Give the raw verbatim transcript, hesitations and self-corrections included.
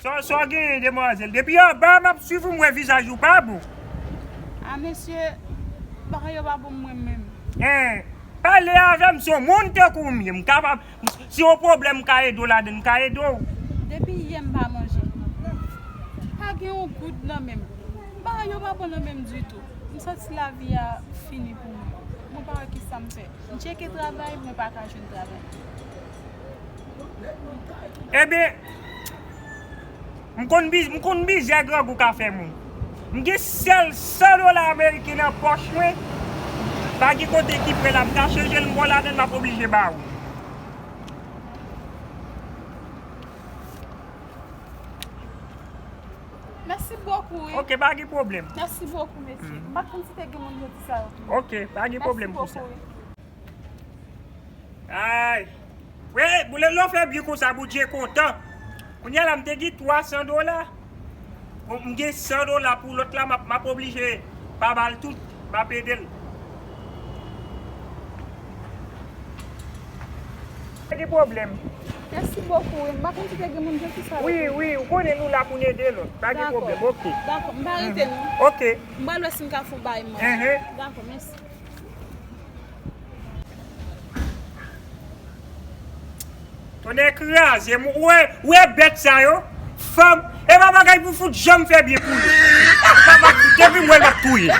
Sa, sa w genyen, demwazèl? Depi anba m ap swiv ou, m wè vizaj ou pa bon. A, mesye, bagay yo pa bon mwen menm. Hein, pale avè m, se yon moun tankou m ye. M kapab, si yon pwoblèm m ka ede w ladan l, m ka ede w. Depi yè m pa manje. Pa gen yon goud nan men m. Bagay yo pa bon nan men m ditou. M santi lavi a fini pou mwen. Mwen pa wè kisa m fè. M tcheke travay, mwen pa ka jwenn travay. Ebyen, m konn bi-, m konn mizè grangou ka fè moun. M gen sèl san dola ameriken nan pòch mwen. Pa gen kote ki pre la, m ka chanje l, m ba w ladan l, m ap oblije ba ou. Mèsi bokou, wi. Ok, pa gen pwoblèm. Mèsi bokou, mesye. Mhm. M pa t konn si te gen moun yo di sa yo. Ok, pa gen pwoblèm pou sa. Mèsi bokou, wi. Ay. Wi, boule lè w fè byen konsa, Bondye kontan. Kounye a la, m te gen twa san dola. Bon, m gen san dola pou lòt la, m ap, m ap oblije pa ba l tout. M ap ede l. Pa gen pwoblèm. Mèsi bokou, wi. M pa konn si te gen moun jan ki sa yo. Wi, wi, ou konnen nou la pou n ede lòt. Pa gen pwoblèm, ok. Dakò, m pa rete non. Ok. M pral wè si m ka fè yon bagay manje. Ehe. Dakò, mèsi. Tonnè kraze m, ou wè, ou wè bèt sa yo? Fanm, e pa bagay pou fout janm fè byen pou yo. Pa, pa, depi m wè l, m ap touye.